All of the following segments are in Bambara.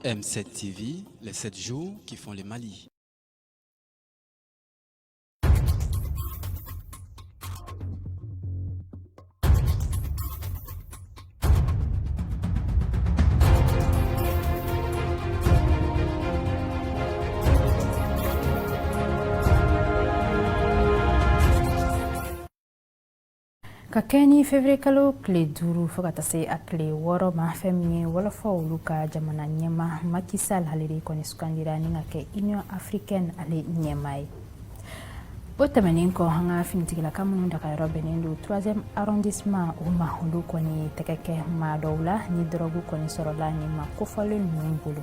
M7 TV, les 7 jours qui font le Mali. Ka kɛ ni février kalo tile 5 fo ka taa se a tile 6 ma, fɛn min ye wɔlɔfɔw olu ka jamana ɲɛmaa Macky Sall, ale de kɔni sugandira ni ka kɛ Union africaine ale ɲɛmaa ye. O tɛmɛnen kɔ, an ka finitigilaka minnu dagayɔrɔ bɛnnen don 3e arrondissement o ma, olu kɔni tɛgɛ kɛ maa dɔw la ni dɔrɔgu kɔni sɔrɔla nin maa kofɔlen ninnu bolo.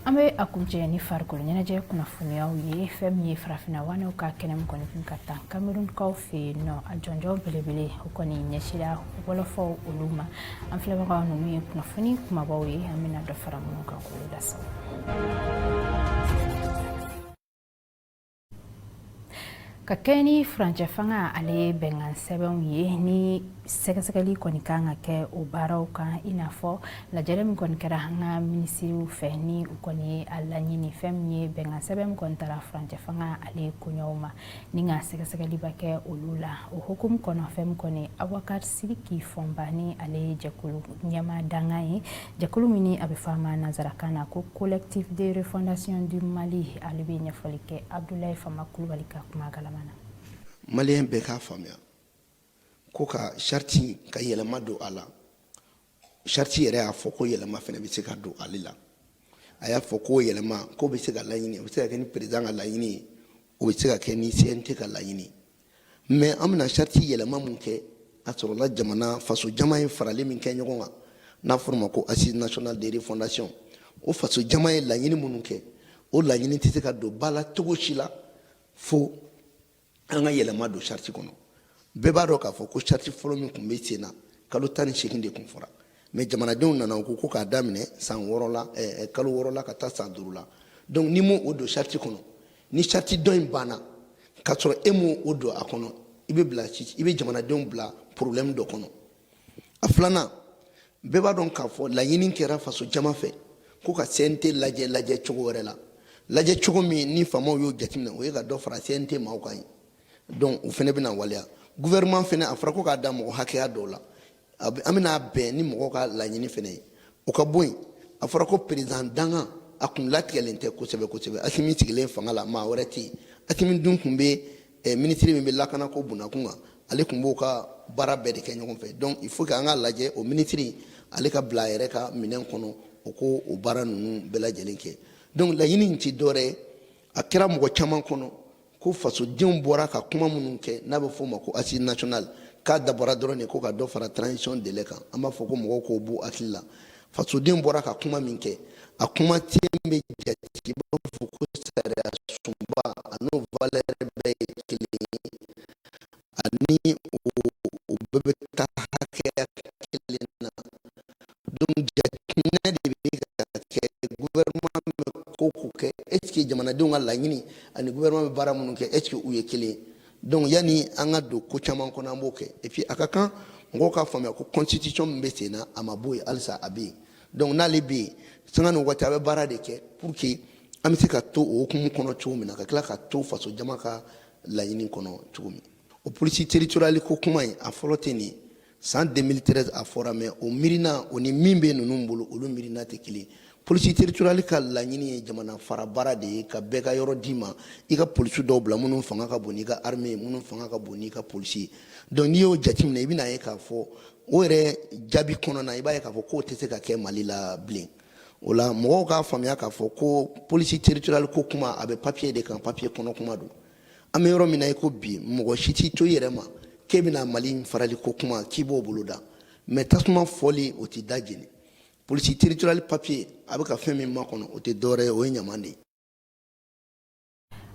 An bɛ a kuncɛ ni farikolo ɲɛnajɛ kunnafoniyaw ye. Fɛn min ye farafinna wanew ka kɛnɛ min kɔni kun ka tan Camerounkaw fɛ yen nɔ, a jɔnjɔn belebele o kɔni ɲɛsira wɔlɔfɔw olu ma. An filɛbagaw, ninnu ye kunnafoni kumabaw ye, an bɛna dɔ fara minnu kan k'olu lase. Ka kɛ ni furancɛ fanga ale bɛnkan sɛbɛnw ye, ni sɛgɛsɛgɛli kɔni kan ka kɛ o baaraw kan, i n'a fɔ lajɛrɛ min kɔni kɛra an ka minisiriw fɛ, ni u kɔni ye a laɲini, fɛn min ye bɛnkan sɛbɛn min kɔni tara furancɛ fanga ale koɲɛw ma, ni ka sɛgɛsɛgɛliba kɛ olu la. O hukumu kɔnɔ, fɛn min kɔni Abubakar Sidiki Fɔnba, ni ale ye jɛkulu ɲɛmaa dankan ye, jɛkulu min ni a bɛ fɔ a ma nansarakan na ko Collectif de refondation du Mali, ale bɛ ɲɛfɔli kɛ Abudulayi Fama Kulubali ka kuma galama na. Maliyɛn bɛɛ k'a faamuya ko ka sariti ka yɛlɛma don a la, sariti yɛrɛ y'a fɔ ko yɛlɛma fana bɛ se ka don ale la. A y'a fɔ ko yɛlɛma ko bɛ se ka laɲini, o bɛ se ka kɛ ni président ka laɲini ye, o bɛ se ka kɛ ni CNT ka laɲini ye. Mais an bɛna sariti yɛlɛma mun kɛ, a sɔrɔla jamana faso jama ye farali min kɛ ɲɔgɔn kan, n'a fɔra ma ko Assise nationale de refondation, o faso jama ye laɲini minnu kɛ, o laɲini tɛ se ka don ba la cogo si la fo an ka yɛlɛma don sariti kɔnɔ. Bɛɛ b'a dɔn k'a fɔ ko sariti fɔlɔ min tun bɛ sen na, kalo 18 de tun fɔra, mais jamanadenw nana, u ko ko k'a daminɛ san 6 la, kalo 6 la ka taa san 5 la. Donc n'i m'o o don sariti kɔnɔ, ni sariti dɔ in banna k'a sɔrɔ e m'o o don a kɔnɔ, i bɛ bila, i bɛ jamanadenw bila problème dɔ kɔnɔ. A filanan, bɛɛ b'a dɔn k'a fɔ laɲini kɛra faso jama fɛ ko ka CNT lajɛ, lajɛ cogo wɛrɛ la, lajɛ cogo min ni faamaw y'o jateminɛ, o ye ka dɔ fara CNT maaw kan ye. Donc o fana bɛna waleya. Gouvernement fana, a fɔra ko k'a da mɔgɔ hakɛya dɔw la, an bɛna bɛn ni mɔgɔw ka laɲini fana ye, o ka bɔ yen. A fɔra ko président dankan, a kun latigɛlen tɛ kosɛbɛ kosɛbɛ. Asimi sigilen fanga la, maa wɛrɛ tɛ yen. Asimi dun kun bɛ minisiri min bɛ lakanako bunakun kan, ale tun b'o ka baara bɛɛ de kɛ ɲɔgɔn fɛ. Donc il faut que an k'a lajɛ, o minisiri ale ka bila a yɛrɛ ka minɛn kɔnɔ, o ko o baara ninnu bɛɛ lajɛlen kɛ. Donc laɲini in tɛ dɔwɛrɛ ye, a kɛra mɔgɔ caman kɔnɔ ko fasodenw bɔra ka kuma minnu kɛ, n'a bɛ f'o ma ko assise nationale, k'a dabɔra dɔrɔn de ko ka dɔ fara transition délai kan. An b'a fɔ ko mɔgɔw k'o b'u hakili la. Fasoden bɔra ka kuma min kɛ, a kuma sen bɛ jate i b'a fɔ ko sariya sunba, a n'o valeur bɛɛ ye kelen ye, ani o bɛɛ bɛ taa hakɛya kelen na. Donc jateminɛ de bɛ ka kɛ, gouvernement bɛ ko ko kɛ, est ce que jamanadenw ka laɲini ani gouvernement bɛ baara minnu kɛ, est ce que u ye kelen ye? Donc yanni an ka don ko caman kɔnɔ, an b'o kɛ. Et puis a ka kan mɔgɔw k'a faamuya ko constitution min bɛ sen na, a ma bɔ yen, halisa a bɛ yen. Donc n'ale bɛ yen, sanga ni waati a bɛ baara de kɛ pour que an bɛ se ka to o hukumu kɔnɔ cogo min na, ka tila ka to faso jama ka laɲini kɔnɔ cogo min. O police territoriale ko kuma in, a fɔlɔ tɛ nin ye. San 2013 a fɔra, mais o miirina o ni min bɛ ninnu bolo, olu miirina tɛ kelen. Police territoriale ka laɲini ye jamana fara baara de ye, ka bɛɛ ka yɔrɔ d'i ma, i ka polisi dɔw bila minnu fanga ka bon n'i ka armée ye, minnu fanga ka bon n'i ka polisi ye. Donc n'i y'o jateminɛ, i bɛna ye k'a fɔ o yɛrɛ jaabi kɔnɔna, i b'a ye k'a fɔ k'o tɛ se ka kɛ Mali la bilen. O la mɔgɔw k'a faamuya k'a fɔ ko police territoriale ko kuma, a bɛ papier de kan, papier kɔnɔ kuma don. An bɛ yɔrɔ min na i ko bi, mɔgɔ si t'i to i yɛrɛ ma k'e bɛna Mali farali ko kuma k'i b'o bolo da, mais tasuma fɔli, o tɛ da jeni. Police territoriale papier, a bɛ ka fɛn min makɔnɔ, o tɛ dɔwɛrɛ ye, o ye ɲaman de ye.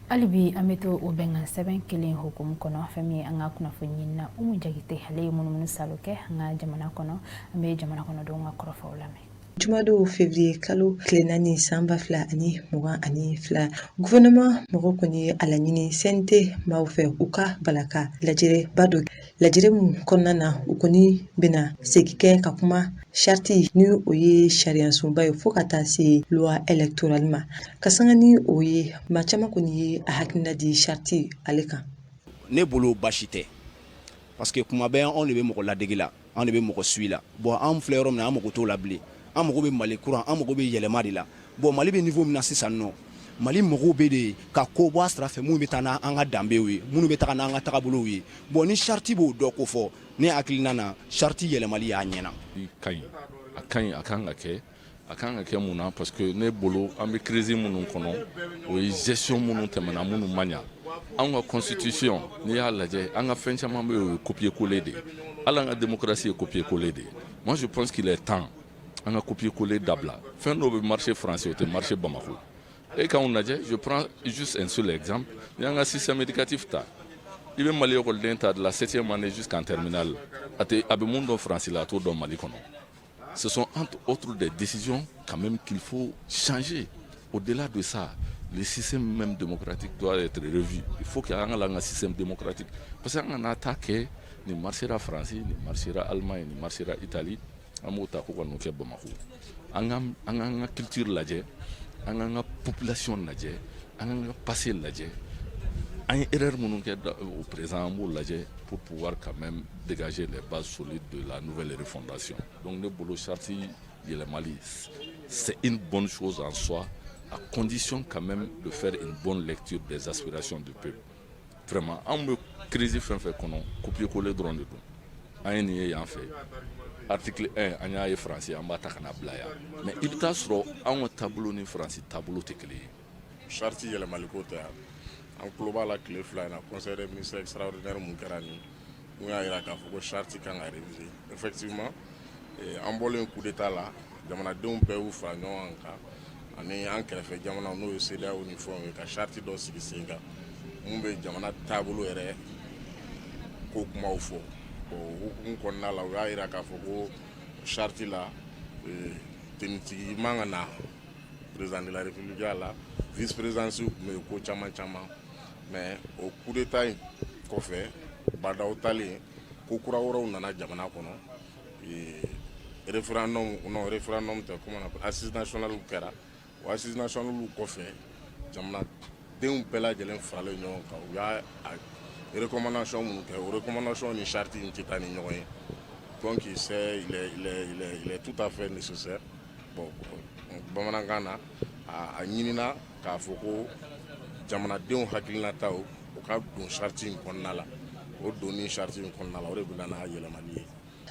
Hali bi an bɛ to o bɛnkan sɛbɛn kelen hukumu kɔnɔ. Fɛn min ye an ka kunnafoni ɲinina Umu Jakite, ale ye munumunu salo kɛ an ka jamana kɔnɔ. An bɛ jamana kɔnɔdenw ka kɔrɔfɔw lamɛn. Jumadon février kalo tile 4 san 2022, gouvernement mɔgɔw kɔni ye a laɲini CNT maaw fɛ, u ka bala ka lajɛrɛba dɔ, lajɛrɛ min kɔnɔna na u kɔni bɛna segin kɛ ka kuma charte, ni o ye sariyasunba ye, fo ka taa se loi électorale ma. Ka sanga ni o ye, maa caman kɔni ye a hakilina di charte ale kan. Ne bolo, baasi tɛ, parce que kuma bɛɛ anw de bɛ mɔgɔ ladege la, anw de bɛ mɔgɔ suit la. Bon, an filɛ yɔrɔ min na, an mago t'o la bilen. An mago bɛ Mali kura, an mago bɛ yɛlɛma de la. Bon, Mali bɛ niveau min na sisan nɔ, Mali mago bɛ de ka ko bɔ a sira fɛ minnu bɛ taa n'an ka danbew ye, minnu bɛ taga n'an ka tagabolow ye. Bon, ni charte b'o dɔ ko fɔ, ne hakilina na, charte yɛlɛmali y'a ɲɛna. Ka ɲi, a ka ɲi, a kan ka kɛ, a kan ka kɛ. Mun na? Parce que ne bolo, an bɛ crise minnu kɔnɔ, o ye gestion minnu tɛmɛna, minnu ma ɲa. Anw ka constitution, n'i y'a lajɛ, an ka fɛn caman bɛ yen, o ye copier coller de ye. Hali an ka démocratie ye copier coller de ye. Moi, je pense qu'il est temps an ka copier coller dabila. Fɛn dɔw bɛ marché français, o tɛ marché Bamako. E k'anw lajɛ, je prends juste un seul exemple: n'i y'an ka système éducatif ta, i bɛ Mali ekɔliden ta de la septième année jusqu'en terminale, a tɛ a bɛ mun dɔn Faransi la, a t'o dɔn Mali kɔnɔ. Ce sont entre autres des décisions quand même qu'il faut changer. Au-delà de ça, le système même démocratique doit être revu. Il faut qu'an ka an ka système démocratique, parce que an kana taa kɛ nin marchera Faransi, nin marchera Allemagne, nin marchera Italie, an b'o ta ko ka n'o kɛ Bamako. An k'an ka culture lajɛ, an k'an ka population lajɛ, an k'an ka passé lajɛ, an ye erreur minnu kɛ au présent, an b'o lajɛ pour pouvoir quand même dégager les bases solides de la nouvelle refondation. Donc ne bolo, charte yɛlɛmali, c'est une bonne chose en soi, à condition quand même de faire une bonne lecture des aspirations du peuple. Vraiment, anw bɛ crise fɛn fɛn kɔnɔ, copier coller dɔrɔn de don. An ye nin ye yan fɛ, article 1, an y'a ye Faransi, an b'a ta ka na bila yan. Mais i bɛ taa sɔrɔ anw ka taabolo ni Faransi taabolo tɛ kelen ye. Charte yɛlɛmaliko tɛ yan. An tulo b'a la, tile 2 in na, conseil des ministres extraordinaire mun kɛra nin mun y'a jira k'a fɔ ko charte kan ka réviser. Effectivement, an bɔlen coup d'état la, jamanadenw bɛɛ y'u fara ɲɔgɔn kan ani an kɛrɛfɛ jamanaw, n'o ye CEDEAO ni fɛnw ye, ka charte dɔ sigi sen kan mun bɛ jamana taabolo yɛrɛ ko kumaw fɔ. O hukumu kɔnɔna la, u y'a jira k'a fɔ ko charte la, tenitigi man ka na président de la République la, vice présidence tun bɛ yen, ko caman caman. Mais o coup d'état in kɔfɛ, Bah N'Daw talen, ko kura wɛrɛw nana jamana kɔnɔ. Référendum, non, référendum tɛ, comment on appelle, assise nationale kɛra. O assise nationale kɔfɛ, jamanadenw bɛɛ lajɛlen faralen ɲɔgɔn kan, u y'a recommandation minnu kɛ, o recommandation ni charte in tɛ taa ni ɲɔgɔn ye. Donc c'est il est tout à fait nécessaire. Bon, bamanankan na, a ɲinina k'a fɔ ko jamanadenw hakilinataw, o ka don charte in kɔnɔna la. O donni charte in kɔnɔna la, o de bɛ na n'a yɛlɛmali ye.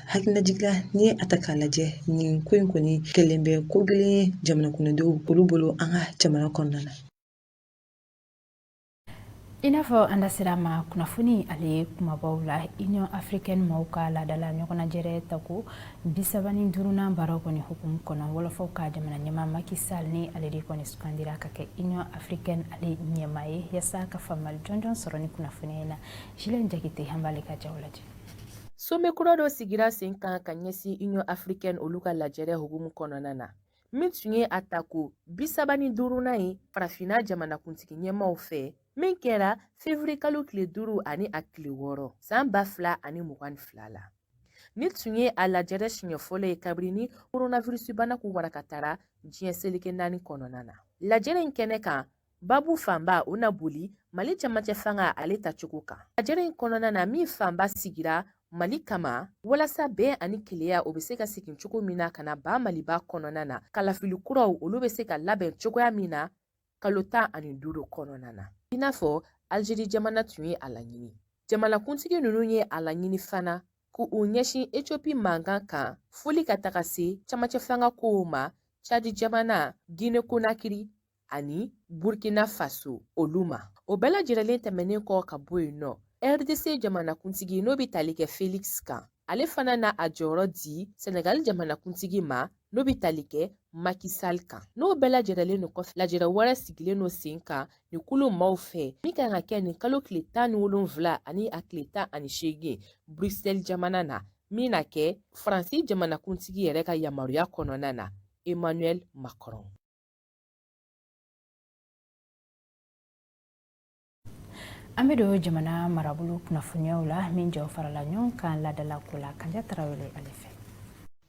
Hakilinajigila, n'i ye a ta k'a lajɛ, nin ko in kɔni kɛlen bɛ ko gɛlɛn ye jamana kɔnɔdenw olu bolo an ka jamana kɔnɔna na. I n'a fɔ an da sera ma kunnafoni ale kumabaw la, Union africaine maaw ka laadala ɲɔgɔnnajɛrɛ tako 35nan baaraw kɔni hukumu kɔnɔ, wɔlɔfɔw ka jamana ɲɛmaa Macky Sall, ni ale de kɔni sugandira ka kɛ Union africaine ale ɲɛmaa ye. Yaasa ka faamuyali jɔnjɔn sɔrɔ ni kunnafoniya in na, Julien Jakite, an b'ale ka jaw lajɛ. Sommet kura dɔ sigira sen kan ka ɲɛsin Union africaine olu ka lajɛrɛ hukumu kɔnɔna na, min tun ye a tako 35nan ye Farafinna jamanakuntigi ɲɛmaw fɛ, min kɛra fevrier kalo tile 5 ani a tile 6 san 2022 la. Ni tun ye a lajɛrɛ siɲɛ fɔlɔ ye kabini coronavirus bana kun warakatara diɲɛ seleke naani kɔnɔna na. Lajɛrɛ in kɛnɛ kan, babu fanba o na boli Mali camancɛ fanga ale tacogo kan. Lajɛrɛ in kɔnɔna na, min fanba sigira Mali kama walasa bɛn ani keleya o bɛ se ka segin cogo min na ka na ba Maliba kɔnɔna na, kalafili kuraw olu bɛ se ka labɛn cogoya min na kalo 15 kɔnɔna na, i n'a fɔ Algérie jamana tun ye a laɲini. Jamanakuntigi ninnu ye a laɲini fana k'u ɲɛsin Ethiopie mankan kan, foli ka taga se camancɛ fanga kow ma, Tchad jamana, Guinée Conakry ani Burkina Faso olu ma. O bɛɛ lajɛlen tɛmɛnen kɔ ka bɔ yen nɔ, RDC jamanakuntigi, n'o bɛ tali kɛ Felix kan, ale fana na a jɔyɔrɔ di Senegali jamanakuntigi ma, n'o bɛ tali kɛ Macky Sall kan. N'o bɛɛ lajɛlen no kɔfɛ, lajɛrɛ wɛrɛ sigilen no sen kan nin kulu maaw fɛ, min kan ka kɛ nin kalo tile 17 ani a tile 18 Bruxelles jamana na, min na kɛ Faransi jamanakuntigi yɛrɛ ka yamaruya kɔnɔna na. Emmanuel Macron. An bɛ don jamana marabolo kunnafoniyaw la min jaw farala ɲɔgɔn kan ladala ko la Kanja Tarawele ale fɛ.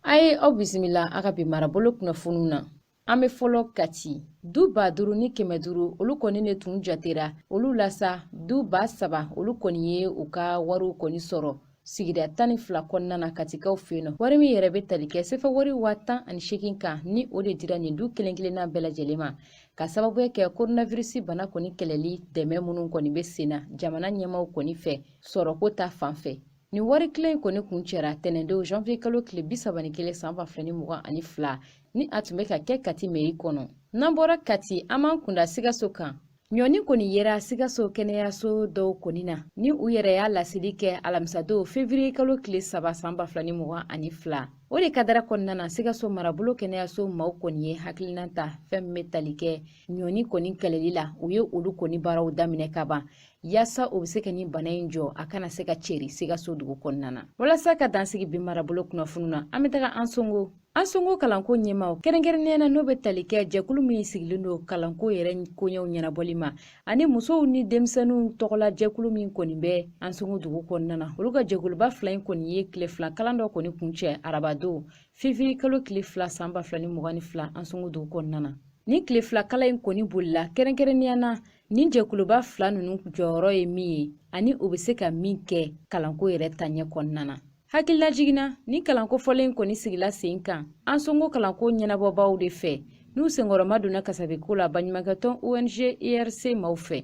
A ye aw bisimila a ka bi marabolo kunnafoniw na. An bɛ fɔlɔ Kati. Du 5500 olu kɔni de tun jatera olu la sa du 3000 olu kɔni ye u ka wariw kɔni sɔrɔ sigida 12 kɔnɔna na Katikaw fɛ yen nɔ. Wari min yɛrɛ bɛ tali kɛ sefa wari 18,000 kan ni o de dira nin du kelen kelenna bɛɛ lajɛlen ma ka sababuya kɛ koronavirisi bana kɔni kɛlɛli dɛmɛ minnu kɔni bɛ sen na jamana ɲɛmaaw kɔni fɛ sɔrɔko ta fan fɛ. Nin wari tilan in kɔni kuncɛra tɛnɛndon janvier kalo tile 31 san 2022 ni a tun bɛ ka kɛ Kati mairie kɔnɔ. N'an bɔra Kati, an b'an kunda Sikaso kan. Ɲɔni kɔni yera Sikaso kɛnɛyaso dɔw kɔni na ni u yɛrɛ y'a laseli kɛ alamisadon février kalo tile 3 san 2022. O de kadara kɔnɔna na Sikaso marabolo kɛnɛyaso maaw kɔni ye hakilina ta fɛn min bɛ tali kɛ ɲɔni kɔni kɛlɛli la. U ye olu kɔni baaraw daminɛ ka ban yaasa u bɛ se ka nin bana in jɔ a kana se ka cɛri Sikaso dugu kɔnɔna na. Walasa ka dansigi bi marabolo kunnafoniw na, an bɛ taga Ansongo. Ansongo kalanko ɲɛmaaw kɛrɛnkɛrɛnnenya na n'o bɛ tali kɛ jɛkulu min sigilen don kalanko yɛrɛ koɲɛw ɲɛnabɔli ma ani musow ni denmisɛnninw tɔgɔla jɛkulu min kɔni bɛ Ansongo dugu kɔnɔna na, olu ka jɛkuluba fila in kɔni ye tile fila kalan dɔ kɔni kuncɛ arabadon février kalo tile 2 san 2022 Ansongo dugu kɔnɔna na. Nin tile fila kalan in kɔni bolila kɛrɛnkɛrɛnnenya na nin jɛkuluba fila ninnu jɔyɔrɔ ye min ye ani u bɛ se ka min kɛ kalanko yɛrɛ taɲɛ kɔnɔna na. Hakililajigin na, nin kalanko fɔlen kɔni sigila sen kan Ansongo kalanko ɲɛnabɔbaaw de fɛ n'u senkɔrɔma donna kasabiko la baɲumankɛtɔn ONG IRC maaw fɛ.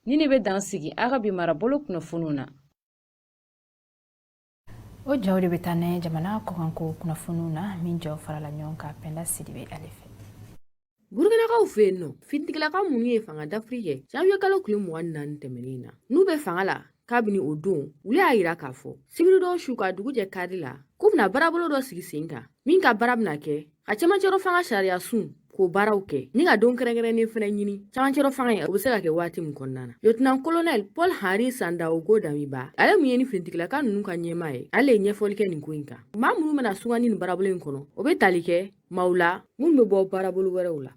Nin de bɛ dan sigi a ka bi marabolo kunnafoniw na. O jaw de bɛ taa n'a ye jamana kɔkanko kunnafoniw na min jaw farala ɲɔgɔn kan Pɛnda Sidibe ale fɛ. Burukinakaw fɛ yen nɔ, finitigilaka minnu ye fanga dafiri kɛ janvier kalo tile 24 tɛmɛnen na, n'u bɛ fanga la kabini o don, olu y'a yira k'a fɔ sibiridon su ka dugu jɛ kari la k'u bɛna baarabolo dɔ sigi sen kan min ka baara bɛna kɛ ka cɛmancɛrɔ fanga sariya sun k'o baaraw kɛ ni ka don kɛrɛnkɛrɛnnen fɛnɛ ɲini cɛmancɛrɔ fanga ye o bɛ se ka kɛ waati min kɔnɔna na. Lieutenant colonel Paul Henri Sandaogo Damiba, ale min ye ni finitigilaka ninnu ka ɲɛmaa ye, ale ye ɲɛfɔli kɛ nin ko in kan. Maa minnu bɛna sugandi nin baarabolo in kɔnɔ, o bɛ tali kɛ maaw la minnu bɛ bɔ baarabolo wɛrɛw la.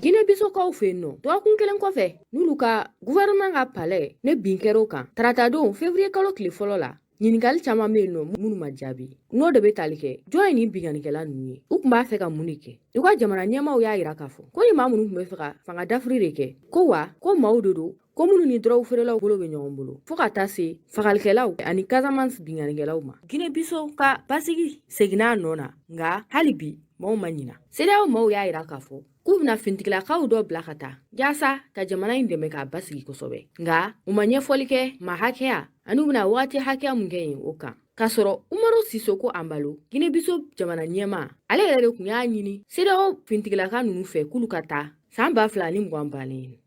Guinée Bissaukaw fɛ yen nɔ, dɔgɔkun kelen kɔfɛ n'olu ka gouvernement ka palais ne bin kɛr'o kan taratadon février kalo tile fɔlɔ la, ɲininkali caman bɛ yen nɔ minnu ma jaabi, n'o de bɛ tali kɛ jɔn ye nin binkannikɛla ninnu ye, u tun b'a fɛ ka mun de kɛ. U ka jamana ɲɛmaaw y'a yira k'a fɔ ko ni maa minnu tun bɛ fɛ ka fanga dafiri de kɛ, ko wa ko maaw de don ko minnu ni dɔrɔgu feerelaw bolo bɛ ɲɔgɔn bolo fo ka taa se fagalikɛlaw ani Casamance binkannikɛlaw ma. Guinée Bissau ka basigi seginna a nɔ na, nka hali bi maaw ma ɲina. CEDEAO maaw y'a yira k'a fɔ k'u bɛna finitigilakaw dɔ bila ka taa yaasa ka jamana in dɛmɛ k'a basigi kosɛbɛ, nka u ma ɲɛfɔli kɛ maa hakɛya ani u bɛna wagati hakɛya mun kɛ yen o kan. K'a sɔrɔ Umaru Sisoko Embalo, Guinée Bissau jamana ɲɛmaa, ale yɛrɛ de tun y'a ɲini CEDEAO finitigilaka ninnu fɛ k'olu ka taa san 2020 bannen.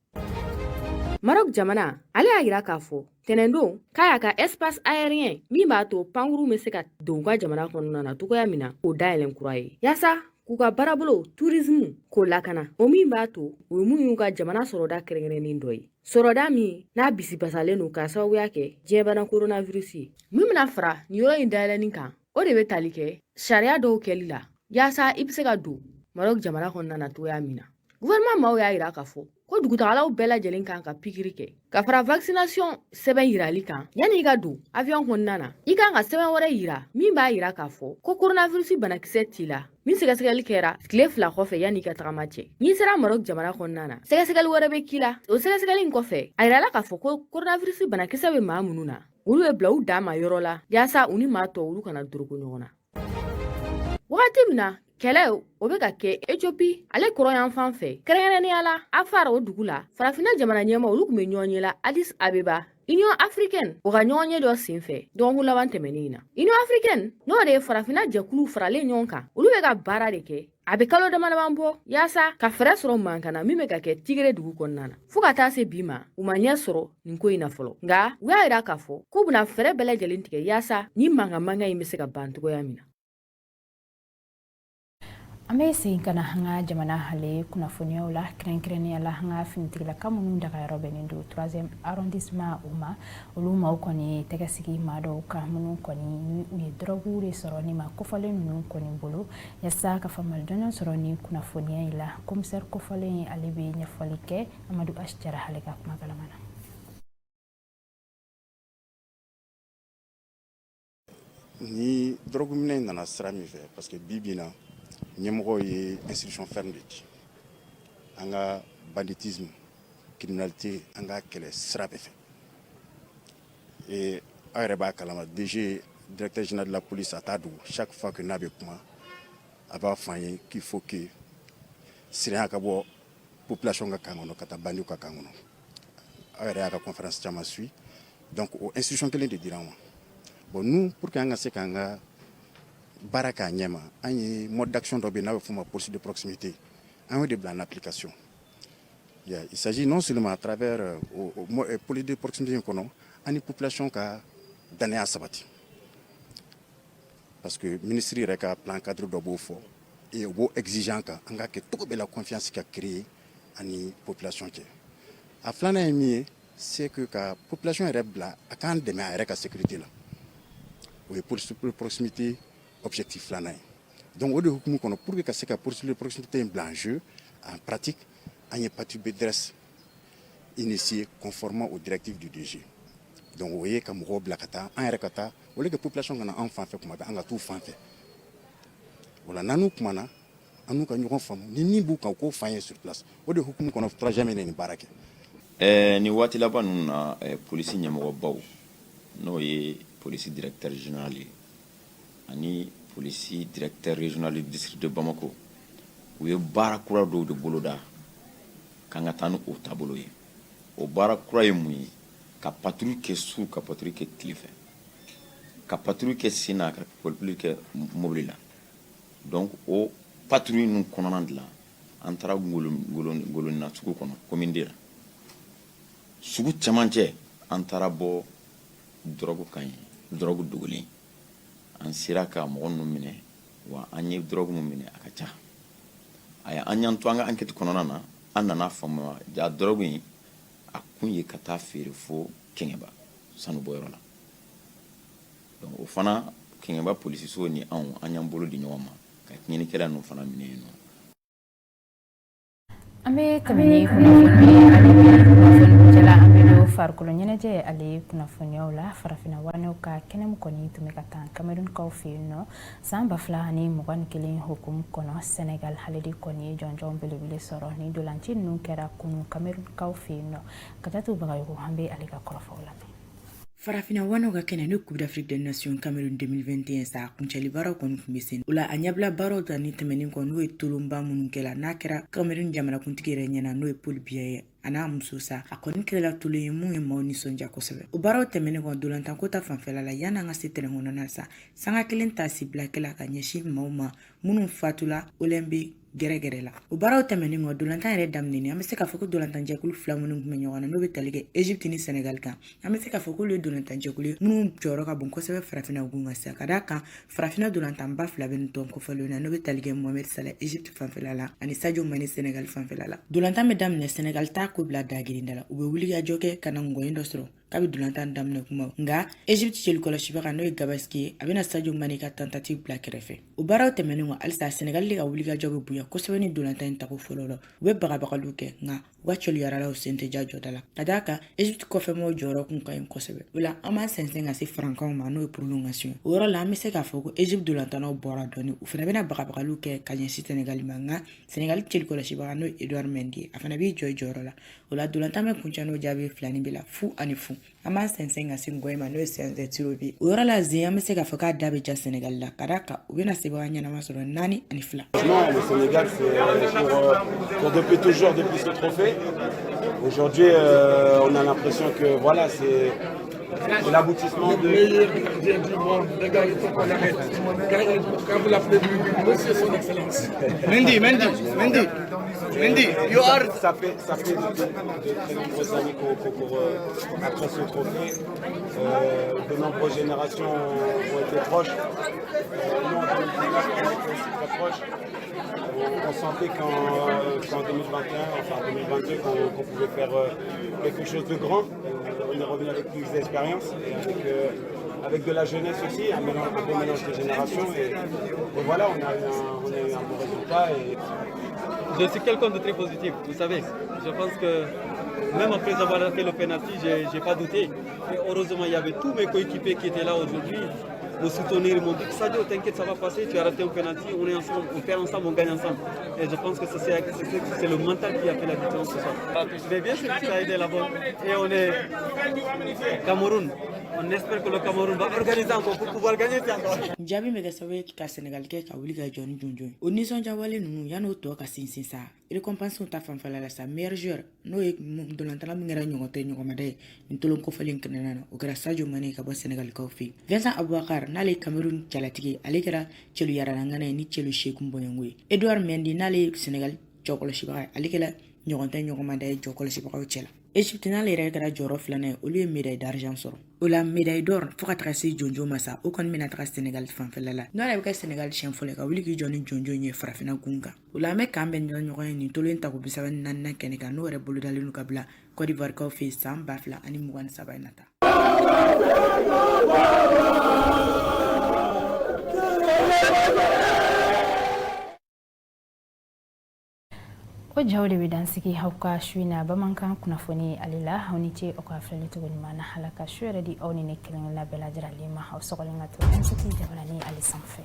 Maroc jamana, ale y'a yira k'a fɔ tɛnɛndon k'a y'a ka espace aérien min b'a to pankurun bɛ se ka don u ka jamana kɔnɔna na cogoya min na k'o dayɛlɛn kura ye yaasa k'u ka baarabolo tourisme k'o lakana, o min b'a to o ye mun y'u ka jamana sɔrɔda kɛrɛnkɛrɛnnen dɔ ye, sɔrɔda min n'a bisibasalen don k'a sababuya kɛ diɲɛbana coronavirus ye. Min bɛna fara nin yɔrɔ in dayɛlɛnni kan, o de bɛ tali kɛ sariya dɔw kɛli la yaasa i bɛ se ka don Maroc jamana kɔnɔna na cogoya min na. Gouvernement maaw y'a yira k'a fɔ ko dugutagalaw bɛɛ lajɛlen kan ka pikiri kɛ ka fara vaccination sɛbɛn yirali kan. Yanni i ka don avion kɔnɔna na, i kan ka sɛbɛn wɛrɛ yira min b'a yira k'a fɔ ko coronavirus banakisɛ t'i la, min sɛgɛsɛgɛli kɛra tile 2 kɔfɛ yanni i ka tagama cɛ. N'i sera Maroc jamana kɔnɔna na, sɛgɛsɛgɛli wɛrɛ bɛ k'i la. O sɛgɛsɛgɛli in kɔfɛ, a yirala k'a fɔ ko coronavirus banakisɛ bɛ maa minnu na, olu bɛ bila u dan ma yɔrɔ la yaasa u ni maa tɔw olu kana doroko ɲɔgɔn na. Wagati min na kɛlɛ o bɛ ka kɛ Ethiopie ale kɔrɔnyanfan fɛ, kɛrɛnkɛrɛnnenya la Afar o dugu la, farafinna jamana ɲɛmaa olu tun bɛ ɲɔgɔnye la Addis Abeba, Union africaine o ka ɲɔgɔnye dɔ senfɛ dɔgɔkun laban tɛmɛnen in na. Union africaine n'o de ye farafinna jɛkulu faralen ɲɔgɔn kan, olu bɛ ka baara de kɛ a bɛ kalo dama dama bɔ yaasa ka fɛɛrɛ sɔrɔ mankan na min bɛ ka kɛ Tigre dugu kɔnɔna na. Fo ka taa se bi ma, u ma ɲɛ sɔrɔ nin ko in na fɔlɔ, nka u y'a yira k'a fɔ k'u bɛna fɛɛrɛ bɛɛ lajɛlen tigɛ yaasa ni mankan mankan in bɛ se ka ban cogoya min na. An bɛ segin ka na an ka jamana ale kunnafoniyaw la, kɛrɛnkɛrɛnnenya la an ka finitigilaka minnu dagayɔrɔ bɛnnen don 3e arrondissement o ma. Olu maaw kɔni ye tɛgɛ sigi maa dɔw kan minnu kɔni ni u ye dɔrɔgu de sɔrɔ ni maa kofɔlen ninnu kɔni bolo. Yaasa ka faamuyali jɔnjɔn sɔrɔ ni kunnafoniya in la, commissaire kofɔlen ale bɛ ɲɛfɔli kɛ Amadu H Jara ale ka kuma galama na. Ni dɔrɔgu minɛ nana sira min fɛ, parce que bi bi in na, ɲɛmɔgɔw ye instruction ferme de di an ka banditisme, criminalité, an ka kɛlɛ sira bɛɛ fɛ. Et aw yɛrɛ b'a kalama, DG, directeur général de la police, a t'a dogo, chaque fois que n'a bɛ kuma, a b'a fɔ an ye qu'il faut que siranya ka bɔ population ka kan kɔnɔ ka taa bandiw ka kan kɔnɔ. Aw yɛrɛ y'a ka conférence caman suit. Donc o instruction kelen de dira an ma. Bon, nous, pour que an ka se k'an ka baara k'a ɲɛ ma, an ye mode d'action dɔ bɛ yen n'a bɛ f'o ma police de proximité, an y'o de bila en application. Il s'agit non seulement à travers police de proximité in kɔnɔ, an ni population ka danaya sabati, parce que ministre yɛrɛ ka plan cadre dɔ b'o fɔ et o b'o exiger kan an ka kɛ cogo bɛɛ la confiance ka créer ani population cɛ. A filanan ye min ye, c'est que ka population yɛrɛ bila a k'an dɛmɛ a yɛrɛ ka sécurité la. O ye police de proximité objectif filanan ye. Donc o de hukumu kɔnɔ, pour que ka se ka police de proximité in bila en jeu, en pratique, an ye patrouille BDRS initié conformément aux directives du DG. Donc o ye ka mɔgɔw bila ka taa, an yɛrɛ ka taa, au lieu que population kana an fan fɛ kuma bɛɛ, an ka t'u fan fɛ. O la, n'an n'u kumana, an n'u ka ɲɔgɔn faamu, ni min b'u kan, u k'o f'an ye sur place. O de hukumu kɔnɔ, troisième nin baara kɛ. Ni waati laban ninnu na, polisi ɲɛmɔgɔbaw, n'o ye polisi directeur général ye ani polisi directeur régional du district de Bamako, u ye baara kura dɔw de boloda k'an ka taa ni o taabolo ye. O baara kura ye mun ye? Ka patrouille kɛ su, ka patrouille kɛ tile fɛ, ka patrouille kɛ sen na, ka patrouille kɛ mobili la. Donc o patrouille ninnu kɔnɔna de la, an taara Ngolonina sugu kɔnɔ, commune de la, sugu cɛmancɛ, an taara bɔ dɔrɔgu kan ye, dɔrɔgu dogolen. An sera ka mɔgɔ ninnu minɛ. Wa an ye dɔrɔgu min minɛ, a ka ca. Aya, an y'an to an ka enquête kɔnɔna na, an nana faamuya ja dɔrɔgu in a kun ye ka taa feere fo Kɛɲɛba sanu bɔyɔrɔ la. Donc o fana, Kɛɲɛba polisiso ni anw, an y'an bolo di ɲɔgɔn ma ka tiɲɛnikɛla ninnu fana minɛ yen nɔ. An bɛ tɛmɛ ni kunnafoni ye. Ale bɛ kunnafoni kuncɛla, an bɛ don farikolo ɲɛnajɛ ale kunnafoniyaw la. Farafinna wanew ka kɛnɛ min kɔni tun bɛ ka taa Camerounkaw fɛ yen nɔ san 2021 hukumu kɔnɔ, Sénégal ale de kɔni ye jɔnjɔn belebele sɔrɔ. Ni dolanci ninnu kɛra kunun Camerounkaw fɛ yen nɔ. Kajatu Bagayogo, an bɛ ale ka kɔrɔfɔw lamɛn. Farafinna wanaw ka kɛnɛ ni Coupe d'Afrique des Nations Cameroun 2021 sa kuncɛli baaraw kɔni tun bɛ sen. O la, a ɲɛbila baaraw ta ni tɛmɛnen kɔ, n'o ye tolonba minnu kɛla, n'a kɛra Cameroun jamanakuntigi yɛrɛ ɲɛna, n'o ye Paul Biya ye, a n'a muso sa, a kɔni kɛra tolon ye mun ye maaw nisɔndiya kosɛbɛ. O baaraw tɛmɛnen kɔ, dolantanko ta fanfɛla la, yanni an ka se tɛrɛn kɔnɔna sa, sanga kelen ta sibila kɛla ka ɲɛsin maaw ma minnu fatula Olembe gɛrɛgɛrɛ la. O baaraw tɛmɛnen kɔ, dolantan yɛrɛ daminɛnen, an bɛ se k'a fɔ ko dolantanjɛkulu fila minnu tun bɛ ɲɔgɔn na, n'o bɛ tali kɛ Egypte ni Senegal kan, an bɛ se k'a fɔ k'olu ye dolantanjɛkulu ye minnu jɔyɔrɔ ka bon kosɛbɛ farafinna gun kan sisan, ka d'a kan farafinna dolantanba fila bɛ nin tɔn kofɔlenw na, n'o bɛ tali kɛ Mohamed Salah Egypte fanfɛla la ani Sadio Mane Senegal fanfɛla la. Dolantan bɛ daminɛ, Senegal t'a ko bila dagirinda la, u bɛ wulikajɔ kɛ ka na ngɔyin dɔ sɔrɔ k'a bɛ dolantan daminɛ kuma. Nka Egypte celu kɔlɔsibaga, n'o ye Gabaski ye, a bɛna Sadio Mane ka tentative bila kɛrɛfɛ. O baaraw tɛmɛnen kɔ, halisa Senegal de ka wulikajɔ bɛ bonya kosɛbɛ ni dolantan in tako fɔlɔ la. U bɛ bagabagaliw kɛ, nka u ka celuyaralaw sen tɛ ja jɔda la, ka d'a kan Egypte kɔfɛmɔgɔw jɔyɔrɔ kun ka ɲi kosɛbɛ. O la, an b'an sɛnsɛn ka se farankanw ma, n'o ye prolongation ye. O yɔrɔ la, an bɛ se k'a fɔ ko Egypte dolantannaw bɔra dɔɔni, u fana bɛna bagabagaliw kɛ ka ɲɛsin Senegal ma, nka Senegal celu kɔlɔsibaga, n'o ye Edouard Mendy ye, a fana b'i jɔ i jɔyɔrɔ la. O la, dolantan bɛ kuncɛ n'o jaabi fila ni bi la 0-0. An b'an sɛnsɛn ka se ngɔye ma, n'o ye séance de tir au but. O yɔrɔ la zen, an bɛ se k'a fɔ k'a da bɛ ja Senegal la, ka d'a kan u bɛna sebaga ɲɛnama sɔrɔ, 4-2. Non, le Sénégal, c'est pour depuis toujours, depuis ce trophée. Aujourd'hui, on a l'impression que voilà, c'est l'aboutissement de. Le meilleur gardien du monde, les gars, il faut qu'on l'arrête. Quand vous l'appelez Monsieur son Excellence. Mendy, Mendy, Mendy, Mendy, you are. Ça fait de très nombreuses années qu'on court après ce trophée. De nombreuses générations ont été proches. Nous, en 2019, on était aussi très proche. On sentait qu'en 2021, enfin 2022, qu'on pouvait faire quelque chose de grand. On est revenu avec plus d'expérience et avec de la jeunesse aussi, un bon mélange de générations. Et voilà, on a eu un bon résultat. Et... Je suis quelqu'un de très positif, vous savez. Je pense que même après avoir raté le penalty, je n'ai pas douté. Et heureusement, il y avait tous mes coéquipiers qui étaient là aujourd'hui, me soutenir, ils m'ont dit: Sadio, t'inquiète, ça va passer, tu as raté un penalty, on est ensemble, on perd ensemble, on gagne ensemble. Et je pense que c'est le mental qui a fait la différence ce soir. Mais bien sûr que ça a aidé là-bas. Et on est Cameroun. On espère que le Cameroun va organiser encore pour pouvoir gagner encore. Jaabi bɛ kɛ sababu ye ka Senegal kɛ ka wuli ka jɔ ni jɔnjɔn ye. O nisɔndiyawale ninnu, yan'o tɔ ka sinsin sa, récompense ta fanfɛla la sa, meilleur joueur, n'o ye dolantala min kɛra ɲɔgɔn tɛ ɲɔgɔnmada ye nin tolon kofɔlen kɛnɛna na, o kɛra Sadio Mane ka bɔ Senegalikaw fɛ yen. Vincent Abubakar, n'ale ye Cameroun jalatigi, ale kɛra celu yaralangana ye ni celu 8 bɔɲɔgɔnko ye. Edouard Mendy, n'ale ye Senegal jɔkɔlɔsibaga ye, ale kɛra ɲɔgɔn tɛ ɲɔgɔnmada ye jɔkɔlɔsibagaw cɛ la. Egypte, n'ale yɛrɛ kɛra jɔyɔrɔ filanan ye, olu ye médaille d'argent sɔrɔ. O la, médaille d'or fo ka taga se jonjon ma sa, o kɔni bɛna taga Senegal fanfɛla la, n'o yɛrɛ bɛ kɛ Senegal siɲɛ fɔlɔ ka wuli k'i jɔ ni jonjon ye farafinna gun kan. O la, an bɛ k'an bɛn ɲɔgɔn ye nin tolon tako 34nan kɛnɛ kan, n'o yɛrɛ bolodalen don ka bila Côte d'Ivoire kaw fɛ yen san 2023 in nata. O jaw de bɛ dansigi aw ka su in na bamanankan kunnafoni ale la. Aw ni ce aw ka filɛli cogo ɲuman na. Ala ka su yɛrɛ di aw ni ne kelen kelenna bɛɛ lajɛlen ma. Aw sɔgɔlen ka to M7 jabarani ale sanfɛ.